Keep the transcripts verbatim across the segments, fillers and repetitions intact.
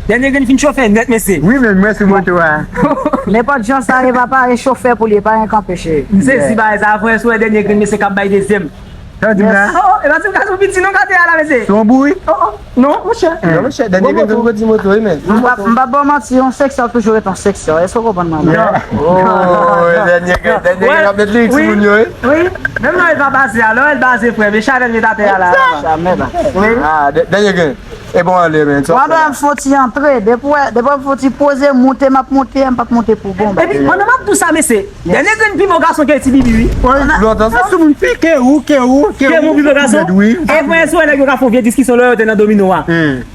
Dènye grenn fin chofe nèt, mesye. Wi, men mwen sou moto a. Nenpòt jan sa ye, papa, e chofè pou li, pa gen kanpe, cheri. M sezi bagay sa, frè, sou dènye grenn, mesye, k ap bay dezyèm. Sa w di m la? Oh, oh, e pa ti gason piti non, gade a la, mesye. Se yon bouri? Oh, oh, non, monchè. Non, monchè, dènye grenn, gwo moto, wi, men. M pa, m pa ba w manti, yon seksè ap toujou rete yon seksè. Èske w konprann mwen? Oh, dènye grenn, dènye grenn ap met li, timoun yo, wi. Wi, menm lè l pa baze a, lè l baze, frè, men chalè l met atè a la. Jamè, pa. Wi. Ah, dè-, dènye grenn. E bon, ale, men. Mwen ba m fon ti antre. Depi w wè, depi w fon ti poze, moute, m ap moute, m p ap moute pou bon. Epi, pandan m ap di w sa, mesye, dènye grenn pi bon gason ke Ti Bibi, wi. Lontan sa. Sou moun fi, ke ou, ke ou, ke ou pi bon gason. Wi. Apre, sou nèg yo ka fè yon vye diskisyon lè yo te nan domino a.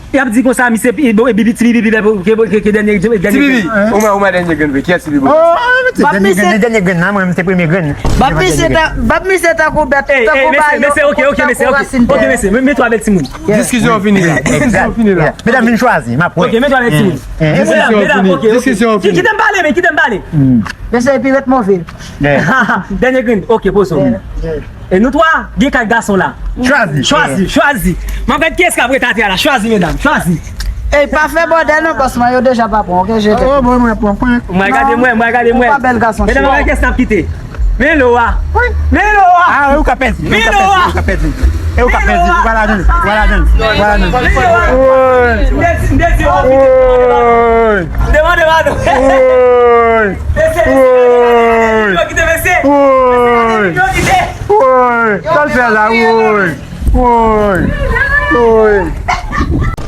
Y ap di konsa, misye, e, bon, e, Bibi, Ti Bibi, pi bèl ke, ke, ke dènye, dènye Ti Bibi, grenn. Ou mwen, ou mwen dènye grenn, wi. Kiyès pi bon? Oh, dènye grenn, dènye grenn, nan, mwen, se premye grenn. Bab misye ta, bab misye tankou bèt, tankou mesye, ok, ok, mesye, ok, ok, mesye, men, men twa bèl timoun. Diskisyon an fini la. Diskisyon an fini la. Medam, vin chwazi, m ap wè. Ok, men twa bèl timoun. Diskisyon an fini. Diskisyon an fini. Kite m pale, men, kite m pale. Mesye, epi ret move. Dènye grenn, ok, poze w. E nou twa, gen kat gason la. Chwazi. Chwazi, chwazi. M ap gad kiyès k ap ret atè a la. Chwazi, medam, chwazi. Ey, pa fè bòdèl non, bòs mwen, yo deja pa pran, ok, je te. Oh, bon, mwen pran, pran. Mwen gade mwen, mwen gade mwen. Ou pa bèl gason, medam, cheri. Kiyès n ap kite? Men lo a. Men lo a. Ah, ou ka pèdi. Men lo a. Ou ka pèdi. E ou ka pèdi. Ou pa ladan. Ou pa ladan. Ou pa ladan. Men lo a. Woy. M te di, m te di, woy. M te mande padon. Woy. Mesye, mesye, mesye, mesye. Woy. Woy. Sa l fè la, woy. Woy. Woy.